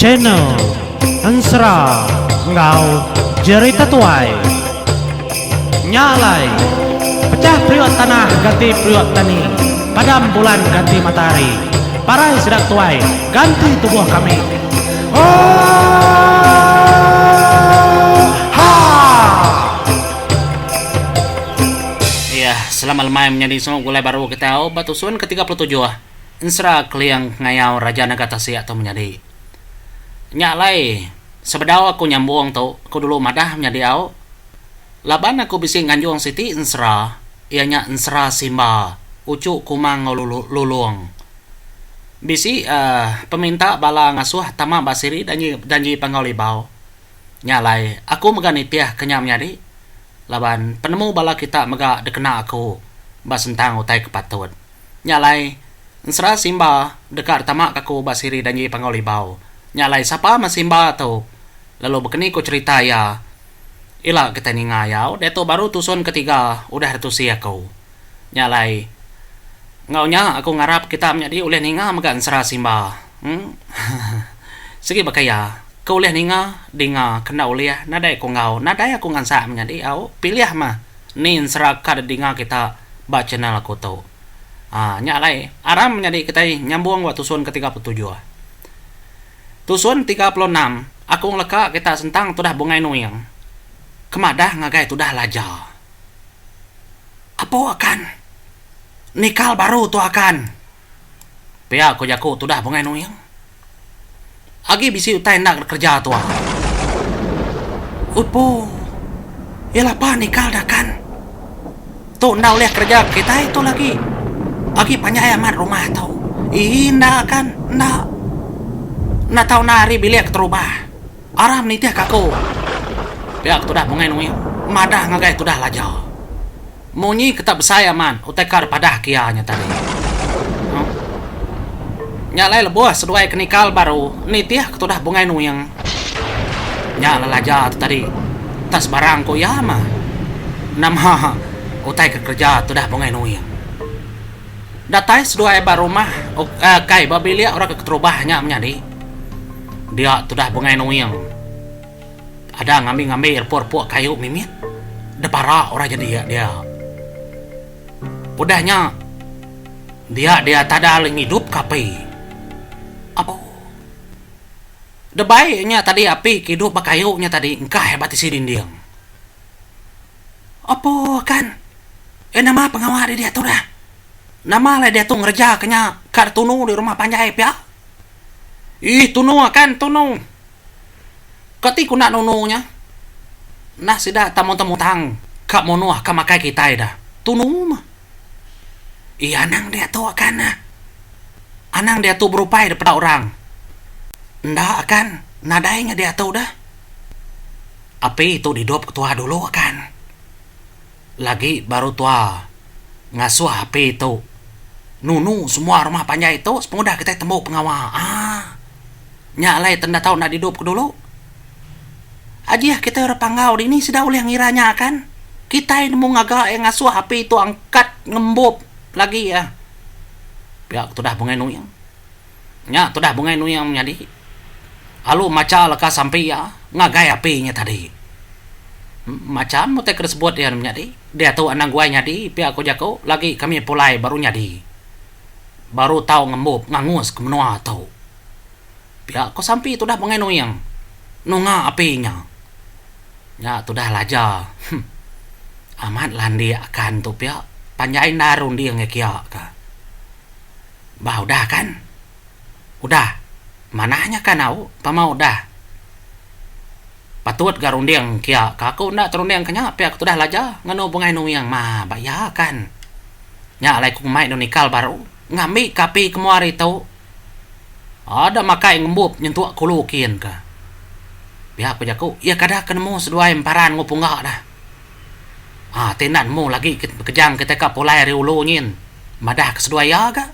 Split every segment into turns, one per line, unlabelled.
Channel Ensera enggau Jerita Tuai. Nya alai, pecah periuk tanah ganti periuk tani, padam bulan ganti matahari, parai sida tuai ganti tubuh kami. Oohaa!
Iya, selamat lemai menyadi semua begulai baru kitai au ba tusun ke 37 Ensera Keling Ngayau Raja Naga Tasik tu menyadi. Nya alai sebedau aku nyambung tu aku dulu madah menyadi au laban aku bisi nganjung siti ensera iya nya ensera Simba Uchu Kumang enggau Lulong. Bisi uhh peminta bala ngasuh tama ba siri danji danji Panggau Libau. Nya alai, aku mega nitih ke nya menyadi, laban penemu bala kita mega dikena aku ba sentang utai ke patut. Nya alai, ensera Simba deka ditama ke aku ba siri Danji Panggau Libau. Nya alai sapa meh Simba tu lalu bekeni ku cherita iya ila kitai ninga iya diatu baru tusun ketiga udah ditusi aku. Nya alai, enggau nya aku ngarap kita menyadi ulih ninga mega ensera Simba. Em. Sigi baka iya. Ke ulih ninga, dinga, ke enda ulih, nadai ku enggau, nadai aku ngansak menyadi au, pilih mah ni ensera ka didinga kita ba channel aku tu. Aa nya alai aram menyadi kitai nyambung ba tusun ke 37. Tusun 36 aku ngeleka kita sentang tudah Bungai Nuing ke madah ngagai tudah Laja. Apo akan nikal baru tu akan. Pia ku jaku tudah Bungai Nuing. Agi bisi utai enda kereja tua. Upu. Iya lapa nikal dakan. Tu enda ulih kereja kitai tu lagi. Agi panjai amat rumah tu. Ii enda kan enda. Enda tau enda ari bilik keterubah. Aram nitih ka aku. Pia ku tudah Bungai Nuing madah ngagai tudah Laja. Munyi ke tak besai amat utai ka dipadah ke iya nya tadi. Nya alai lebuh seduai ke nikal baru nitih ke tudah Bungai Nuing. Nya alai Laja tu tadi tak sebarang ku iya mah. Nama utai ke kereja tudah Bungai Nuing. Datai seduai ba rumah kai ba bilik orang ke keterubah nya menyadi. Dia tudah Bungai Nuing. Ada ngambi-ngambi repuk-repuk kayu mimit depara orang jadi iya dia. Udah nya dia dia tada lalu ngidup ka api. Apo. Debai nya tadi api ke idup ba kayu nya tadi engkah ba tisi dinding. Apo kan. Eh nama pengawa diri diatu dah. Nama alai diatu ngereja ke nya ka tunu di rumah panjai pia. Ih tunu akan tunu. Kati ku enda nunu nya. Nah sida tak mutang-mutang ka munuh ka makai kitai dah. Tunu meh. Ih anang diatu akan nah. Anang diatu berupai daripada orang. Enda akan nadai nya diatu dah. Api tu didup ketua dulu akan. Lagi baru tua ngasuh api tu nunu semua rumah panjai tu sepengudah kitai tembu pengawa. Aaa. Nya alai tenda tau enda didup ke dulu. Ajih kitai orang Panggau dini sida ulih ngira nya kan. Kitai nemu ngaga iya ngasuh api tu angkat ngembup lagi iya. Pia ke tudah Bungai Nuing. Nya tudah Bungai Nuing menyadi alu macha leka sampi iya ngagai api nya tadi. Macham utai ke disebut iya menyadi diatu anang guai nyadi pia ku jaku lagi kami pulai baru nyadi. Baru tau ngembup ngangus ke menua tu. Pia ko sampi tudah Bungai Nuing nunga api nya. Nya tudah Laja. Huh. Amat landik akan tu pia panjai endar runding iya kia ka. Bah udah kan. Udah. Manah nya kan au pama udah. Patut ga runding kia ka aku enda terunding ke nya pia ko tudah Laja nganu Bungai Nuing ma ba iya kan. Nya alai ku ngemai dulu nikal baru ngambi ka api ke mua hari tu. Ada makai ngembup nyentuk kulu kin ka. Pia ku jaku, iya kada ke nemu seduai emparan enggau pungga dah. Haa ti enda nemu lagi kejang kitai ka pulai ari ulu nyin madah ke seduai iya ga.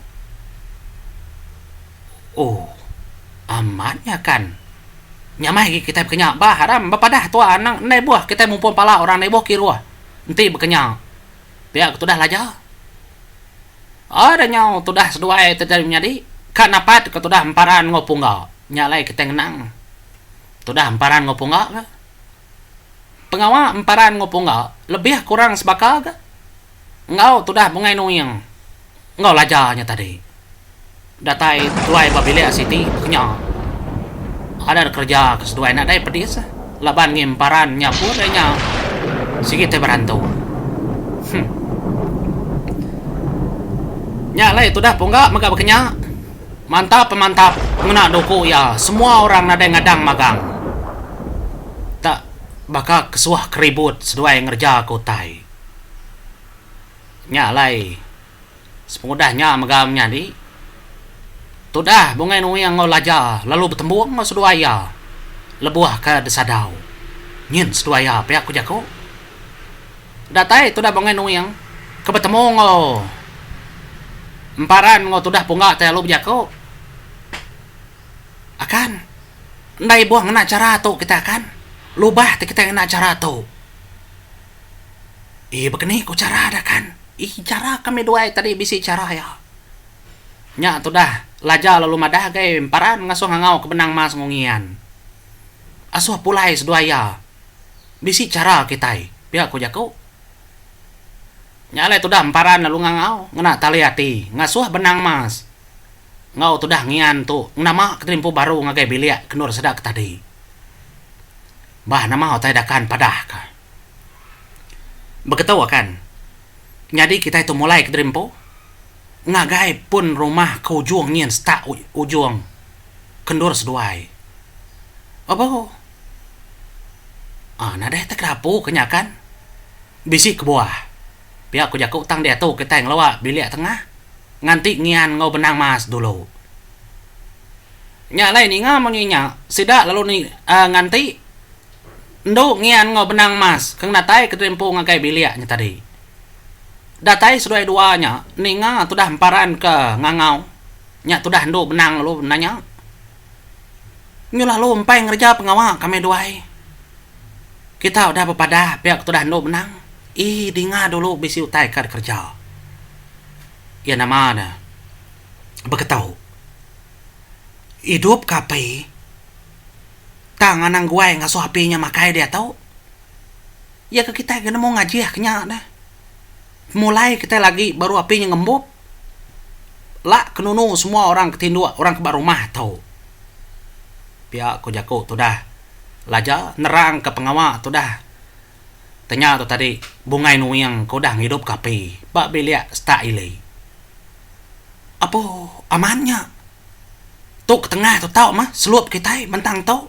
Ooh amat nya kan. Nya meh agi kitai bekenya bah aram bepadah tua anang enda ibuh kitai mumpung pala orang enda ibuh kiruh enti bekenya. Pia ku tudah Laja. Ada nyau tudah seduai ti tadi menyadi ka napat ke tudah emparan enggau pungga. Nya alai kitai ngenang tudah emparan enggau pungga ke. Pengawa emparan enggau pungga lebih kurang sebaka ke enggau tudah Bungai Nuing enggau Laja nya tadi. Datai tuai ba bilik siti baka nya ada kereja ke seduai nadai pedis laban ngi emparan nya pun iya nya sigi tai berantu. Huh. Nya alai tudah pungga mega baka nya mantap pemantap ngena duku iya semua orang nadai ngadang magang. Tak baka kesuah keribut seduai ngereja ke utai. Nya alai Sepengudah nya mega menyadi, tudah Bungai Nuing enggau Laja lalu betembung enggau seduai iya lebuh ke disadau. Nyin seduai iya pia ku jaku. Datai tudah Bungai Nuing ke betemu enggau Emparan enggau tudah Pungga ti lalu bejaku, Akan, enda ibuh ngena chara tu kitai akan. Lubah ti kitai ngena chara tu. Ii baka ni ku chara da kan. Ii chara kami duai tadi bisi chara iya. Nya tudah Laja lalu madah agai Emparan ngasuh ngangau ke benang mas enggau ngian. Asuh pulai seduai iya. Bisi chara kitai, pia ku jaku. Nya alai tudah Emparan lalu ngangau ngena tali ati ngasuh benang mas enggau tudah ngian tu ngenama ke terimpu baru ngagai bilik ke endur sida ke tadi. Bah nama utai dakan padah ka. Beketu akan. Nyadi kitai tu mulai kediri empu ngagai pun rumah ke ujung nyin setak ujung ke endur seduai. Obo. Aaa nadai tai kerapu ke nya kan. Bisi kebuah. Pia ku jaku tang diatu kitai ngelawa bilik tengah nganti ngian enggau benang mas dulu. Nya alai ninga munyi nya sida lalu nganti Endu ngian enggau benang mas ke ngenatai ke diri empu ngagai bilik nya tadi. Datai seduai dua nya ninga tudah emparan ke ngangau nya tudah endu benang lalu nanya. Nyu lalu empai ngereja pengawa kami duai. Kita udah bepadah pia ke tudah endu benang. Ii dinga dulu bisi utai ka dikereja. Iya nama ne beketu. Idup ke api. Tang anang guai ngasuh api nya makai diatu. Iya ke kitai ke nemu ngajih ke nya deh. Pemulai kitai lagi baru api nya ngembup. La ke nunu semua orang ke tinduk orang ke ba rumah tu. Pia ku jaku tudah Laja nerang ke pengawa tudah tanya tu tadi Bungai Nuing ke udah ngidup ke api ba bilik setak ili. Apo amat nya. Tu ketengah tu tau mah selup kitai bentang tu.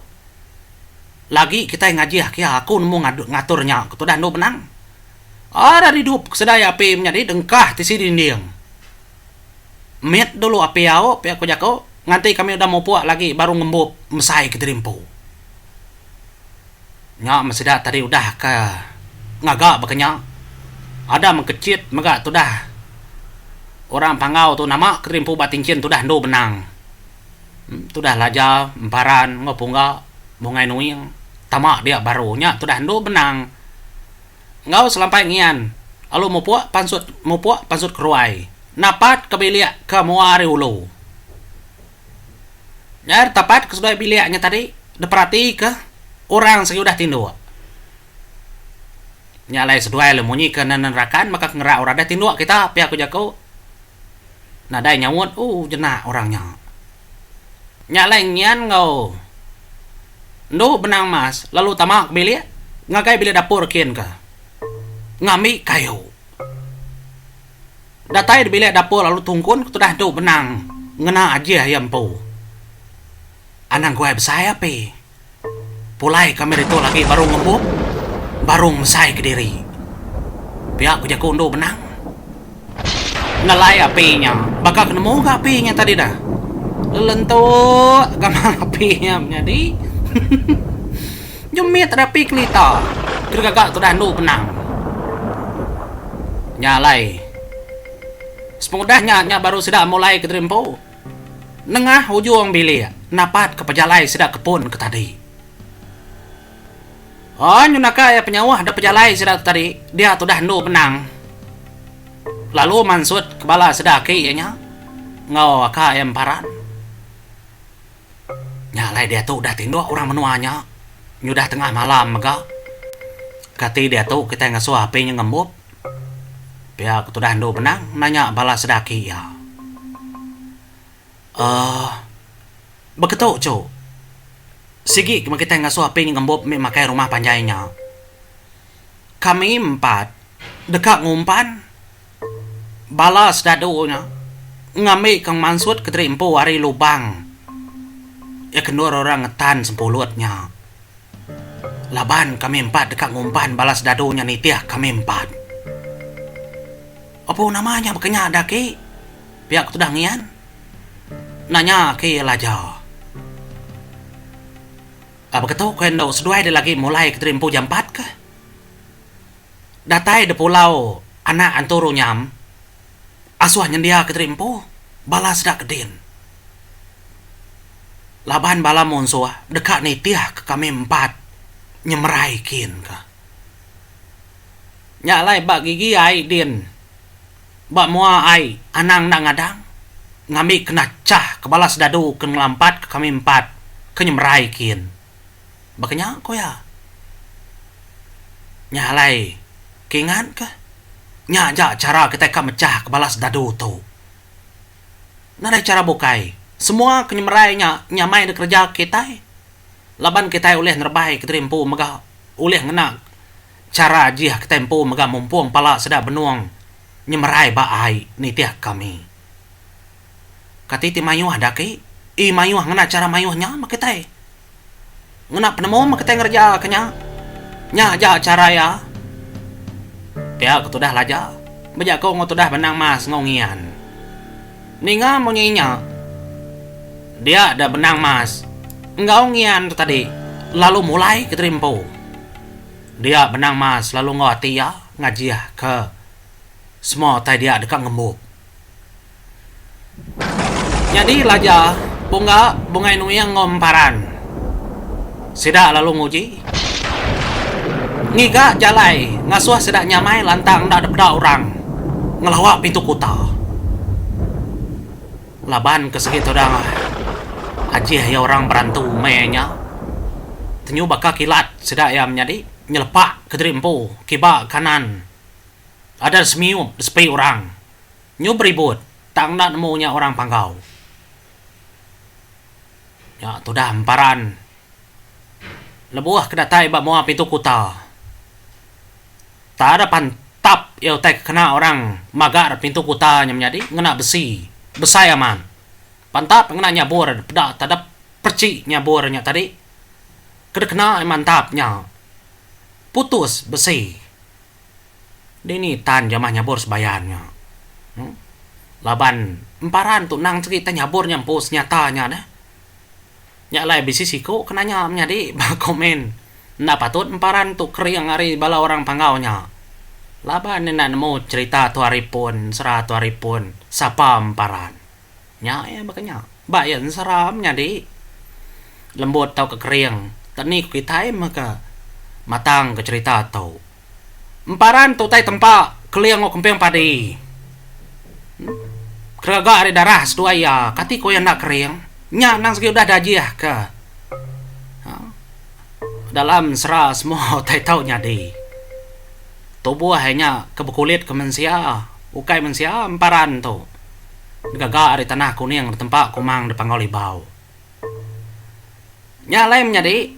Lagi kitai ngajih kia aku nemu ngatur nya ku tudah endu benang. Ada didup ke sedai api menyadi dengkah tisi dinding. Mit dulu api au pia ku jaku nganti kami udah mupuk lagi baru ngembup mesai kediri empu. Nya meh sida tadi udah ke ngaga baka nya. Ada mengkechit mega tudah orang Panggau tu nama ke diempu ba tinchin tudah endu benang. Tudah Laja, Emparan enggau Pungga, Bungai Nuing tama dia baru nya tudah endu benang enggau selampai ngian lalu mupuk pansut mupuk pansut keruai napat ke bilik ke mua ari ulu. Nya tapat ke seduai bilik nya tadi diperatika orang sigi udah tinduk. Nya alai seduai lalu munyi ke nenen rakan baka ke ngerak orang dah tinduk kita pia ku jaku. Nadai nyaut ooh jenak orang nya. Nya alai ngian enggau endu benang mas lalu tama ke bilik ngagai bilik dapur kin ke ngambi kayu. Datai di bilik dapur lalu tungkun ke tudah endu benang ngena ajih iya empu. Anang guai besai api. Pulai kami ditu lagi baru ngembup, baru ngemesai kediri. Pia ku jaku endu benang. Ngelai api nya baka ke nemu ga api nya tadi dah. Lelentuk gamal api nya menyadi. Nyemit ari api kelita ke digaga tudah endu benang. Nya alai sepengudah nya nya baru sida mulai kediri empu. Nengah ujung bilik napatka pejalai sida ke pun ke tadi. Oh nyu naka iya penyauh da pejalai sida tu tadi dia tudah endu benang. Lalu mansut ke bala sida aki iya nya enggau aka iya emparan. Nya alai diatu udah tinduk orang menua nya nyudah tengah malam mega. Kati diatu kitai ngasuh api nya ngembup? Pia ku tudah endu benang nanya bala sida aki iya. Uhh. Beketu chu. Sigi ke kitai ngasuh api ngembup mih makai rumah panjai nya. Kami empat deka ngumpan bala sedadu nya ngambi ke mansut ke diri empu ari lubang iya ke endur orang ngetan sempulut nya. Laban kami empat deka ngumpan bala sedadu nya nitih kami empat. Apu nama nya baka nya da aki? Pia ku tudah ngian. Nanya aki Elaja. Baka tu ku endo seduai da lagi mulai ke diri empu jampat ke. Datai da pulau anak antu runyam asuh nyendia ke diri empu bala sida ke din. Laban bala munsuh deka nitih ke kami empat nyemerai kin ka. Nya alai ba gigi ai din ba mua ai anang enda ngadang ngambi kena chah ke bala sedadu ke ngelampat ke kami empat ke nyemerai kin. Baka nya ku iya. Nya alai ke ingat ke nya aja chara kitai ka mechah ke bala sedadu tu. Nadai chara bukai. Semua ke nyemerai nya nyamai dikereja kitai laban kitai ulih nerebai kediri empu mega ulih ngena chara ajih kitai empu mega mumpung pala sida benung nyemerai ba ai nitih kami. Kati ti mayuh da agi? Ii mayuh ngena chara mayuh nya meh kitai. Ngena penemu meh kitai ngereja ke nya. Nya aja chara iya. Pia ke tudah Laja bejaku enggau tudah Benang Mas enggau Ngian. Ninga munyi nya, dia da Benang Mas enggau Ngian tu tadi lalu mulai ke diri empu. Dia Benang Mas lalu enggau ati iya ngajih ke semua utai dia deka ngembup. Nyadi Laja, Pungga, Bungai Nuing enggau Emparan. Sida lalu nguji ngiga jalai ngasuh sida nyamai lantang enda dipeda orang ngelawa pintu kuta. Laban ke sigi tudah ajih iya orang berantu meh nya. Tenyu baka kilat sida iya menyadi nyelepak kediri empu kiba kanan ada semiup disepi orang. Nyu beribut, tang enda nemu nya orang Panggau. Nya tudah emparan lebuh ke datai ba mua pintu kuta. Tada pantap iya utai ke kena orang magar pintu kuta nya menyadi ngena besi besai amat. Pantap ngena nyabur peda tada perchi nyabur nya tadi ke dikena mantap nya putus besi. Dini tan jamah nyabur sebayan nya. Laban emparan tu endang sigi tan nyabur nya empu senyata nya deh. Nya alai bisi siku ke nanya menyadi ba komen enda patut emparan tu kering ari bala orang Panggau nya. Laban ne enda nemu cherita tu ari pun sera tu ari pun sapa emparan. Nya iya baka nya. Ba iya ensera menyadi lembut tauka kering teni ku kitai mega matang ke cherita tu. Emparan tu utai tempa keling enggau kemping padi. Keregaga ari darah seduai iya, kati ku iya enda kering. Nya endang sigi udah dajih ke dalam ensera semua utai tau nyadi. Tubuh iya nya ke bekulit ke mensia, ukai mensia emparan tu. Digaga ari tanah kuning ditempa kumang di Panggau Libau. Nya alai menyadi.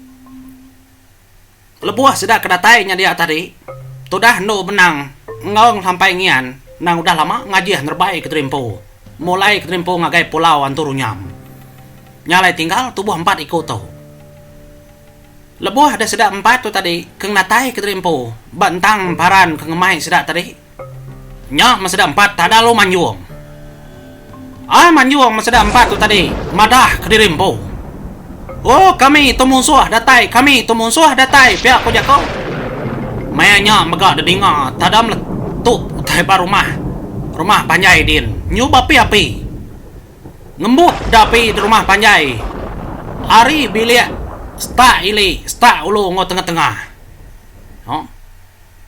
Lebuh sida ke datai nya dia tadi, tudah endu benang enggau ngelampai ngian endang udah lama ngajih nerebai kediri empu, mulai kediri empu ngagai Pulau Antu Runyam. Nya alai tinggal tubuh empat iku tu. Lebuh deh sida empat tu tadi ke ngenatai kediri empu ba entang emparan ke ngemai sida tadi, Nya meseda empat tada lalu manjung. Ai manjung meseda empat tu tadi madah kediri empu. Oh kami tu munsuh datai kami tu munsuh datai pia ku jaku. Maya nya mega dedinga tada meletup utai ba rumah rumah panjai din nyu beapi-api. Ngembup da api di rumah panjai ari bilik setak ili setak ulu enggau tengah-tengah.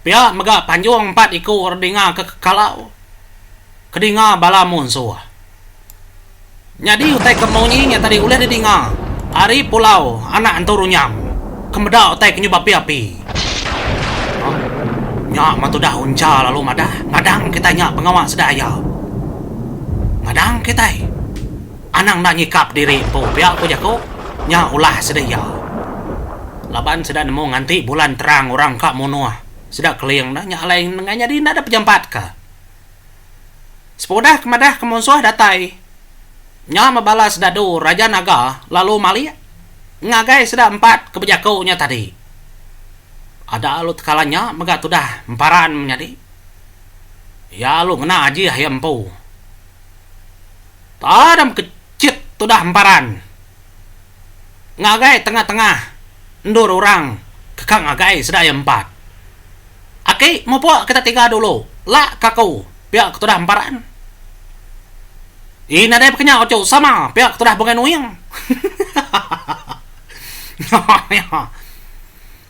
Pia mega panjung empat iku orang dinga ke kekalau. Kedinga bala munsuh. Nyadi utai ke munyi nya tadi ulih didinga ari pulau anak entu runyam ke meda utai ke nyu beapi-api. Nya meh tudah Uncha lalu madah ngadang kitai nya pengawa sida iya. Ngadang kitai. Anang enda nyikap diri empu pia ku jaku nya ulah sida iya. Laban sida nemu nganti bulan terang orang ka munuh sida keling dah nya alai enggai nyadi enda dep jampat ka. Sepudah ke madah ke munsuh datai nya meh bala sedadu Raja Naga lalu malik ngagai sida empat ke bejaku nya tadi. Ada lalu tekala nya mega tudah emparan menyadi. Iya lalu ngena ajih iya empu. Tadam kechit tudah emparan ngagai tengah-tengah endur orang ke ka ngagai sida iya empat. Aki mupuk kita tiga dulu lak ka aku pia ke tudah emparan. Ii nadai pekenya uchu sama pia ke tudah Bungai Nuing.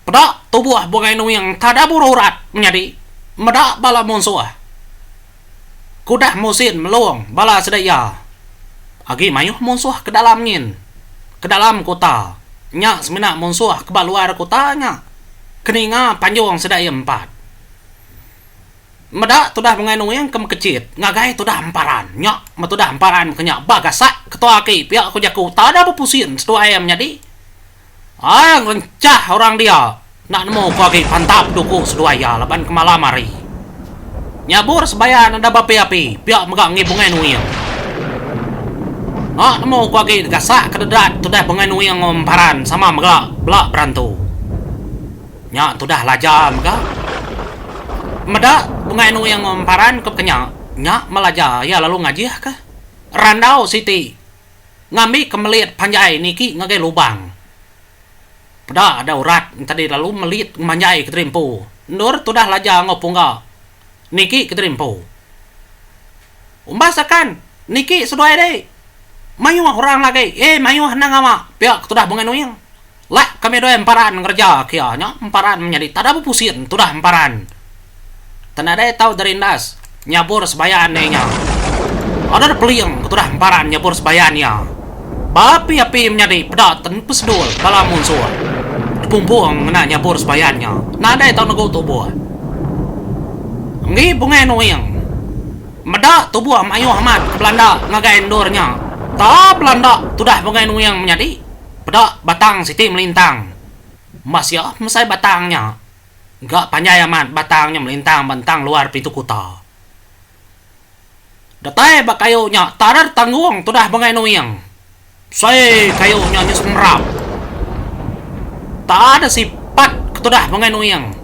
Peda tubuh Bungai Nuing tadabur urat menyadi meda bala munsuh. Kudah musin melung bala sida iya. Agi mayuh munsuh ke dalam nyin. Ke dalam kuta. Nya semina munsuh ke ba luar kuta nya. Ke ninga panjung sida iya empat. Meda tudah Bungai Nuing ke mekechit ngagai tudah emparan. Nya meh tudah emparan ke nya ba gasak ketua aki pia ku jaku tada bepusin seduai iya menyadi. Ai ngerencah orang dia enda nemu ku agi pantap duku seduai iya laban ke malam hari. Nyabur sebaya neda beapi-api pia mega enggi Bungai Nuing. Enda nemu ku agi gasak ke dedat tudah Bungai Nuing enggau Emparan sama mega bela berantu. Nya tudah Laja mega. Meda Bungai Nuing enggau Emparan ke bekenya, nya meh Laja iya lalu ngajihka randau siti. Ngambi ke melit panjai niki ngagai lubang. Peda ada urat entadi lalu melit ngemanjai kediri empu. Endur tudah laja enggau pungga niki kediri empu. Umbas akan niki seduai dei. Mayuh orang lagi eh mayuh endang ngawa pia ke tudah Bungai Nuing. Lak kami duai emparan ngereja kia nya emparan menyadi tada bepusin tudah emparan. Tenadai tau derindas nyabur sebayan iya nya. Ada peling ke tudah emparan nyabur sebayan iya. Beapi-api menyadi peda ten pesedul bala munsuh. Dipumpung ngena nyabur sebayan nya. Nadai tau negu tubuh. Enggi Bungai Nuing meda tubuh mayuh amat ke belanda ngagai endur nya. Ta belanda tudah Bungai Nuing menyadi. Peda batang siti melintang. Embas iya mesai batang nya. Ga panjai amat batang nya melintang ba entang luar pintu kuta. Datai ba kayu nya tarar tanggung tudah Bungai Nuing. Mesai kayu nya nyu semerap. Tak ada sipat ke tudah Bungai Nuing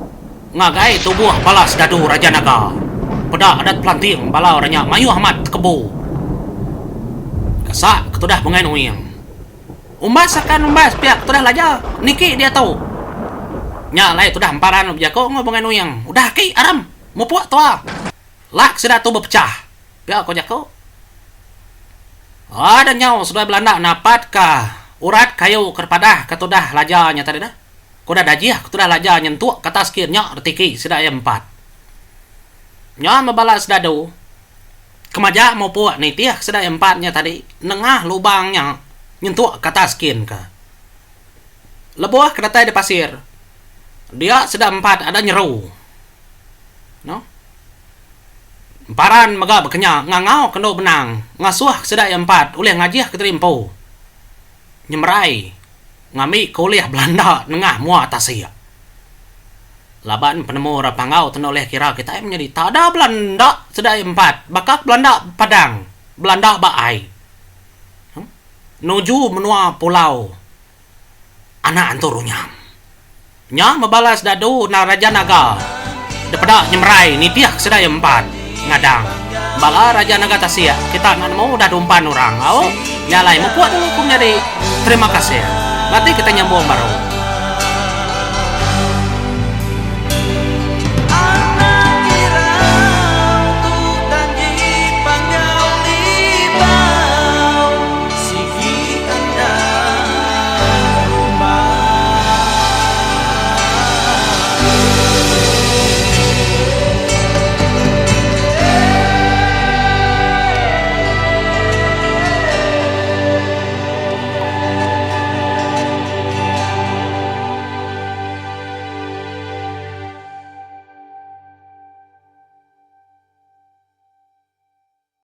ngagai tubuh bala sedadu Raja Naga. Peda adat pelanting bala orang nya mayuh amat tekebu. Gasak ke tudah Bungai Nuing. Umbas akan umbas pia ke tudah laja niki diatu. Nya alai tudah emparan bejaku enggau Bungai Nuing. Udah aki aram mupuk tua. Lak sida tu bepechah pia ko jaku. Ada nyau seduai belanda napat ka urat kayu ke padah ke tudah laja nya tadi dah. Ke udah dajih ke tudah laja nyentuk ke atas kin nya retiki sida iya empat. Nya meh bala sedadu. Kemaja mupuk nitih sida iya empat nya tadi nengah lubang nya nyentuk ke atas kin ka. Lebuh ke datai di pasir dia sida empat ada nyeru. No. Emparan mega bekenya ngangau ke endu benang ngasuh sida iya empat ulih ngajih kediri empu nyemerai ngambi ke ulih belanda nengah mua tasik. Laban penemu orang Panggau tenu ulih kira kitai menyadi tada belanda sida iya empat baka ke belanda padang, belanda ba ai. Nuju menua pulau anak antu runyam. Nya mebalas dadu enda Raja Naga depeda nyemerai nitih ke sida iya empat ngadang. Bala Raja Naga Tasik kita enda nemu udah dumpan orang au nya alai mupuk dulu ku menyadi. Terima kasih. Nganti kitai nyambung baru.